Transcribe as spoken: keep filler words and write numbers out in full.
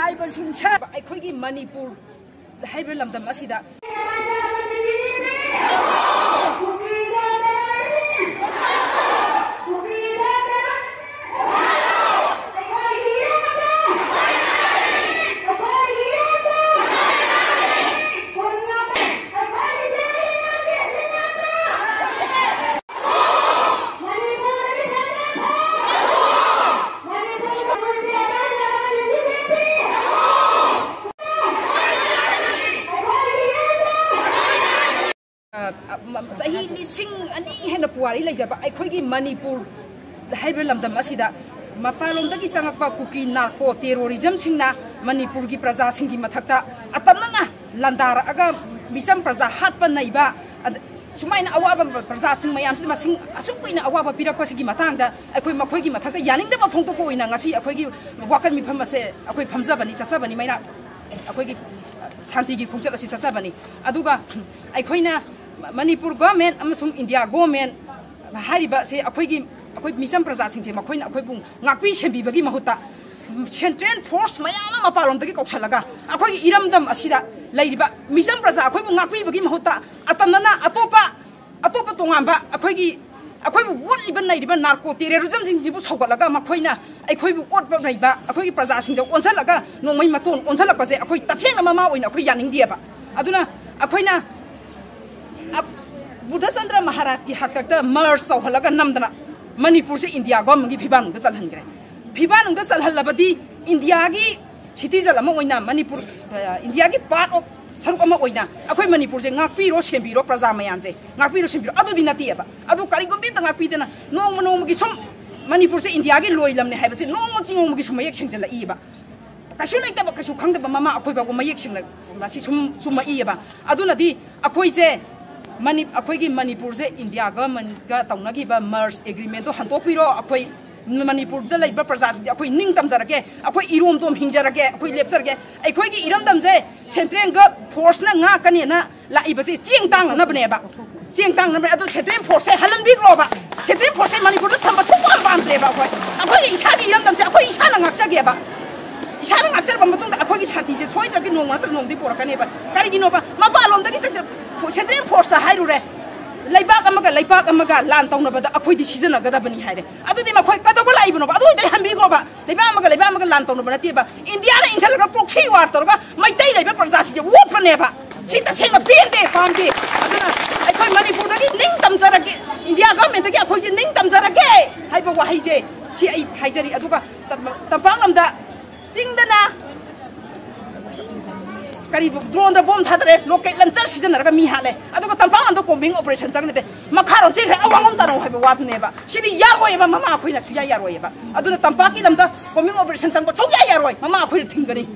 ꯍꯥꯏꯕꯁꯤꯡꯁꯦ ꯑꯩꯈꯣꯏꯒꯤ ꯃꯅꯤꯄꯨꯔ ꯍꯥꯏꯕ ꯂꯝꯗꯝ ꯑꯁꯤꯗ ꯆꯍꯤ ꯂꯤꯁꯤꯡ ꯑꯅꯤ ꯍꯦꯟꯅ ꯄꯨꯋꯥꯔꯤ ꯂꯩꯖꯕ ꯑꯩꯈꯣꯏꯒꯤ ꯃꯅꯤꯄꯨꯔ ꯍꯥꯏꯕ ꯂꯝꯗꯝ ꯑꯁꯤꯗ ꯃꯄꯥꯟꯂꯣꯝꯗꯒꯤ ꯆꯪꯉꯛꯄ ꯀꯨꯀꯤ ꯅꯥꯔꯀꯣ ꯇꯦꯔꯣꯔꯤꯖꯝꯁꯤꯡꯅ ꯃꯅꯤꯄꯨꯔꯒꯤ ꯄ꯭ꯔꯖꯥꯁꯤꯡꯒꯤ ꯃꯊꯛꯇ ꯑꯇꯝꯅꯅ ꯂꯥꯟꯗꯥꯔꯛꯑꯒ ꯃꯤꯆꯝ ꯄ꯭ꯔꯖꯥ ꯍꯥꯠꯄ ꯅꯩꯕ, ꯑꯗ-, ꯁꯨꯃꯥꯏꯅ ꯑꯋꯥꯕ ꯄ꯭ꯔꯖꯥꯁꯤꯡ ꯃꯌꯥꯝꯁꯤꯗ ꯃꯁꯤꯡ ꯑꯁꯨꯛ ꯀꯨꯏꯅ ꯑꯋꯥꯕ ꯄꯤꯔꯛꯄꯁꯤꯒꯤ ꯃꯇꯥꯡꯗ ꯑꯩꯈꯣꯏ ꯃꯈꯣꯏꯒꯤ ꯃꯊꯛꯇ ꯌꯥꯅꯤꯡꯗꯕ ꯐꯣꯡꯗꯣꯛꯄ ꯑꯣꯏꯅ ꯉꯁꯤ ꯑꯩꯈꯣꯏꯒꯤ ꯋꯥꯀꯠ ꯃꯤꯐꯝ ꯑꯁꯦ ꯑꯩꯈꯣꯏ ꯐꯝꯖꯕꯅꯤ, ꯆꯠꯆꯕꯅꯤ, ꯃꯩꯔꯥ ꯑꯩꯈꯣꯏꯒꯤ ꯁꯥꯟꯇꯤꯒꯤ ꯈꯣꯡꯆꯠ ꯑꯁꯤ ꯆꯠꯆꯕꯅꯤ꯫ ꯑꯗꯨꯒ ꯑꯩꯈꯣꯏꯅ ꯃꯅꯤꯄꯨꯔ ꯒꯣꯔꯃꯦꯟ ꯑꯃꯁꯨꯡ ꯏꯟꯗꯤꯌꯥ ꯒꯣꯔꯃꯦꯟ ꯍꯥꯏꯔꯤꯕꯁꯦ ꯑꯩꯈꯣꯏꯒꯤ, ꯑꯩꯈꯣꯏ ꯃꯤꯆꯝ ꯄ꯭ꯔꯖꯥꯁꯤꯡꯁꯦ ꯃꯈꯣꯏꯅ ꯑꯩꯈꯣꯏꯕꯨ ꯉꯥꯛꯄꯤ ꯁꯦꯟꯕꯤꯕꯒꯤ ꯃꯍꯨꯠꯇ ꯁꯦꯟꯇ꯭ꯔꯦꯜ ꯐꯣꯔꯁ ꯃꯌꯥꯝ ꯑꯃ ꯃꯄꯥꯟꯂꯣꯝꯗꯒꯤ ꯀꯧꯁꯜꯂꯒ ꯑꯩꯈꯣꯏꯒꯤ ꯏꯔꯝꯗꯝ ꯑꯁꯤꯗ ꯂꯩꯔꯤꯕ ꯃꯤꯆꯝ ꯄ꯭ꯔꯖꯥ ꯑꯩꯈꯣꯏꯕꯨ ꯉꯥꯛꯄꯤꯕꯒꯤ ꯃꯍꯨꯠꯇ ꯑꯇꯝꯅꯅ ꯑꯇꯣꯞꯄ, ꯑꯇꯣꯞꯄ ꯇꯣꯉꯥꯟꯕ ꯑꯩꯈꯣꯏꯒꯤ, ꯑꯩꯈꯣꯏꯕꯨ ꯑꯣꯠꯂꯤꯕ ꯅꯩꯔꯤꯕ ꯅꯥꯔꯀꯣ ꯇꯦꯔꯣꯔꯤꯖꯝꯁꯤꯡꯁꯤꯕꯨ ꯁꯧꯒꯠꯂꯒ ꯃꯈꯣꯏꯅ ꯑꯩꯈꯣꯏꯕꯨ ꯑꯣꯠꯄ ꯅꯩꯕ ꯑꯩꯈꯣꯏꯒꯤ ꯄ꯭ꯔꯖꯥꯁꯤꯡꯗ ꯑꯣꯟꯁꯤꯜꯂꯒ ꯅꯣꯡꯃꯩ ꯃꯇꯣꯟ ꯑꯣꯟꯁꯤꯜꯂꯛꯄꯁꯦ ꯑꯩꯈꯣꯏ ꯇꯁꯦꯡꯅ ꯃꯃꯥ ꯑꯣꯏꯅ ꯑꯩꯈꯣꯏ ꯌꯥꯅꯤꯡꯗꯦꯕ꯫ ꯑꯗꯨꯅ ꯑꯩꯈꯣꯏꯅ ꯑ-, ꯕꯨꯙꯆꯟꯗ꯭ꯔ ꯃꯍꯥꯔꯥꯖꯀꯤ ꯍꯥꯛꯇꯛꯇ ꯃꯔꯁ ꯇꯧꯍꯜꯂꯒ ꯅꯝꯗꯅ ꯃꯅꯤꯄꯨꯔꯁꯦ ꯏꯟꯗꯤꯌꯥ ꯒꯣꯔꯃꯦꯟꯒꯤ ꯐꯤꯕꯥꯟꯅꯨꯡꯗ ꯆꯜꯍꯟꯈ꯭ꯔꯦ꯫ ꯐꯤꯕꯥꯟꯅꯨꯡꯗ ꯆꯜꯍꯜꯂꯕꯗꯤ ꯏꯟꯗꯤꯌꯥꯒꯤ ꯁꯤꯇꯤꯖꯟ ꯑꯃ ꯑꯣꯏꯅ ꯃꯅꯤꯄꯨꯔ, ꯑ, ꯏꯟꯗꯤꯌꯥꯒꯤ ꯄꯥꯔꯠ ꯑꯣꯐ ꯁꯔꯨꯛ ꯑꯃ ꯑꯣꯏꯅ ꯑꯩꯈꯣꯏ ꯃꯅꯤꯄꯨꯔꯁꯦ ꯉꯥꯛꯄꯤꯔꯣ, ꯁꯦꯝꯕꯤꯔꯣ, ꯄ꯭ꯔꯖꯥ ꯃꯌꯥꯝꯁꯦ ꯉꯥꯛꯄꯤꯔꯣ, ꯁꯦꯝꯕꯤꯔꯣ꯫ ꯑꯗꯨꯗꯤ ꯅꯠꯇꯦꯕ꯫ ꯑꯗꯨ ꯀꯔꯤꯒꯨꯝꯕ ꯑꯝꯇ ꯉꯥꯛꯄꯤꯗꯅ ꯅꯣꯡꯃ ꯅꯣꯡꯃꯒꯤ ꯁꯨꯝ ꯃꯅꯤꯄꯨꯔꯁꯦ ꯏꯟꯗꯤꯌꯥꯒꯤ ꯂꯣꯏꯂꯝꯅꯦ ꯍꯥꯏꯕꯁꯦ ꯅꯣꯡꯃꯒꯤ ꯅꯣꯡꯃꯒꯤ ꯁꯨꯝ ꯃꯌꯦꯛ ꯁꯦꯡꯖꯜꯂꯛꯏꯕ꯫ ꯀꯩꯁꯨ ꯂꯩꯇꯕ, ꯀꯩꯁꯨ ꯈꯪꯗꯕ ꯃꯃꯥ ꯑꯩꯈꯣꯏ ꯐꯥꯎꯕ ꯃꯌꯦꯛ ꯁꯦꯡꯅ ꯃꯁꯤ ꯁꯨꯝ ꯆꯨꯝꯃꯛꯏꯑꯕ꯫ ꯑꯗꯨꯅꯗꯤ ꯑꯩꯈꯣꯏꯁꯦ ꯃꯅꯤ-, ꯑꯩꯈꯣꯏꯒꯤ ꯃꯅꯤꯄꯨꯔꯁꯦ ꯏꯟꯗꯤꯌꯥ ꯒꯃꯦꯟꯒ ꯇꯧꯅꯈꯤꯕ ꯃꯔꯁ ꯑꯦꯒ꯭ꯔꯤꯃꯦꯟꯗꯣ ꯍꯟꯗꯣꯛꯄꯤꯔꯣ꯫ ꯑꯩꯈꯣꯏ ꯃꯅꯤꯄꯨꯔꯗ ꯂꯩꯕ ꯄ꯭ꯔꯖꯥꯁꯤꯡꯁꯦ ꯑꯩꯈꯣꯏ ꯅꯤꯡ ꯇꯝꯖꯔꯒꯦ, ꯑꯩꯈꯣꯏ ꯏꯔꯣꯝꯗꯣꯝ ꯍꯤꯡꯖꯔꯒꯦ, ꯑꯩꯈꯣꯏ ꯂꯦꯞꯆꯔꯒꯦ꯫ ꯑꯩꯈꯣꯏꯒꯤ ꯏꯔꯝꯗꯝꯁꯦ ꯁꯦꯟꯇ꯭ꯔꯦꯜꯒ ꯐꯣꯔꯁꯅ ꯉꯥꯛꯀꯅꯦꯅ ꯂꯥꯛꯏꯕꯁꯦ ꯆꯦꯡ ꯇꯥꯡꯅꯅꯕꯅꯦꯕ꯫ ꯆꯦꯡ ꯇꯥꯡꯅꯕꯅꯦ꯫ ꯑꯗꯨ ꯁꯦꯟꯇ꯭ꯔꯦꯜ ꯐꯣꯔꯁꯁꯦ ꯍꯜꯍꯟꯕꯤꯈ꯭ꯔꯣꯕ꯫ ꯁꯦꯟꯇ꯭ꯔꯦꯜ ꯐꯣꯔꯁꯁꯦ ꯃꯅꯤꯄꯨꯔꯗ ꯊꯝꯕ ꯁꯨꯡꯄꯥꯝ ꯄꯥꯝꯗ꯭ꯔꯦꯕ꯫ ꯑꯩꯈꯣꯏ, ꯑꯩꯈꯣꯏꯒꯤ ꯏꯁꯥꯒꯤ ꯏꯔꯝꯗꯝꯁꯦ ꯑꯩꯈꯣꯏ ꯏꯁꯥꯅ ꯉꯥꯛꯆꯒꯦꯕ꯫ ꯏꯁꯥꯅ ꯉꯥꯛꯆꯔꯕ ꯃꯇꯨꯡꯗ ꯑꯩꯈꯣꯏꯒꯤ ꯁꯥꯟꯇꯤꯁꯦ ꯁꯣꯏꯗ꯭ꯔꯒꯗꯤ ꯅꯣꯡꯃ ꯅꯠꯇ꯭ꯔꯒ ꯅꯣꯡꯃꯗꯤ ꯄꯣꯔꯛꯀꯅꯦꯕ꯫ ꯀꯔꯤꯒꯤꯅꯣꯕ? ꯃꯄꯥꯟꯂꯣꯝꯗꯒꯤ ꯁꯦꯟꯇ꯭ꯔꯦꯜ ꯐꯣꯔꯁꯇ ꯍꯥꯏꯔꯨꯔꯦ, ꯂꯩꯕꯥꯛ ꯑꯃꯒ ꯂꯩꯕꯥꯛ ꯑꯃꯒ ꯂꯥꯟ ꯇꯧꯅꯕꯗ ꯑꯩꯈꯣꯏꯗꯤ ꯁꯤꯖꯤꯟꯅꯒꯗꯕꯅꯤ ꯍꯥꯏꯔꯦ꯫ ꯑꯗꯨꯗꯤ ꯃꯈꯣꯏ ꯀꯩꯗꯧꯕ ꯂꯥꯛꯏꯕꯅꯣꯕ? ꯑꯗꯨ ꯑꯣꯏꯗꯤ ꯍꯟꯕꯤꯈ꯭ꯔꯣꯕ꯫ ꯂꯩꯕꯥꯛ ꯑꯃꯒ ꯂꯩꯕꯥꯛ ꯑꯃꯒ ꯂꯥꯟ ꯇꯧꯅꯕ ꯅꯠꯇꯦꯕ꯫ ꯏꯟꯗꯤꯌꯥꯅ ꯏꯟꯁꯤꯜꯂꯒ proxy war ꯇꯧꯔꯒ ꯃꯩꯇꯩ ꯂꯩꯕ ꯄ꯭ꯔꯖꯥꯁꯤꯡꯁꯦ ꯑꯣꯠꯄꯅꯦꯕ꯫ ꯁꯤ ꯇꯁꯦꯡꯅ ꯄꯦꯟꯗꯦ, ꯄꯥꯝꯗꯦ꯫ ꯑꯗꯨꯅ ꯑꯩꯈꯣꯏ ꯃꯅꯤꯄꯨꯔꯗꯒꯤ ꯅꯤꯡ ꯇꯝꯖꯔꯒꯦ, ꯏꯟꯗꯤꯌꯥ ꯒꯚꯔꯟꯃꯦꯟꯠꯇꯒꯤ ꯑꯩꯈꯣꯏꯁꯦ ꯅꯤꯡ ꯇꯝꯖꯔꯒꯦ ꯍꯥꯏꯕ ꯋꯥꯍꯩꯁꯦ ꯁꯤ ꯑꯩ ꯍꯥꯏꯖꯔꯤ꯫ ꯑꯗꯨꯒ ꯇꯝ-, ꯇꯝꯄꯥꯛ ꯂꯝꯗ ꯆꯤꯡꯗꯅ ꯀꯔꯤ ꯗ꯭ꯔꯣꯟꯗ ꯕꯣꯝ ꯊꯥꯗꯔꯦ, ꯂꯣꯀꯦꯠ ꯂꯟꯆꯔ ꯁꯤꯖꯤꯟꯅꯔꯒ ꯃꯤ ꯍꯥꯠꯂꯦ, ꯑꯗꯨꯒ ꯇꯝꯄꯥꯛ ꯂꯝꯗ ꯀꯣꯝꯕꯤꯡ ꯑꯣꯄꯔꯦꯁꯟ ꯆꯪꯅꯗꯦ꯫ ꯃꯈꯥꯔꯣꯝ ꯆꯦꯟꯈ꯭ꯔꯦ, ꯑꯋꯥꯡꯂꯣꯝ ꯇꯥꯔꯛꯎ ꯍꯥꯏꯕ ꯋꯥꯗꯨꯅꯦꯕ꯫ ꯁꯤꯗꯤ ꯌꯥꯔꯣꯏꯕ, ꯃꯃꯥ ꯑꯩꯈꯣꯏꯅ ꯁꯨꯡꯌꯥ ꯌꯥꯔꯣꯏꯕ꯫ ꯑꯗꯨꯅ ꯇꯝꯄꯥꯛꯀꯤ ꯂꯝꯗ ꯀꯣꯝꯕꯤꯡ ꯑꯣꯄꯔꯦꯁꯟ ꯆꯪꯕ ꯁꯨꯡꯌꯥ ꯌꯥꯔꯣꯏ, ꯃꯃꯥ ꯑꯩꯈꯣꯏꯅ ꯊꯤꯡꯒꯅꯤ꯫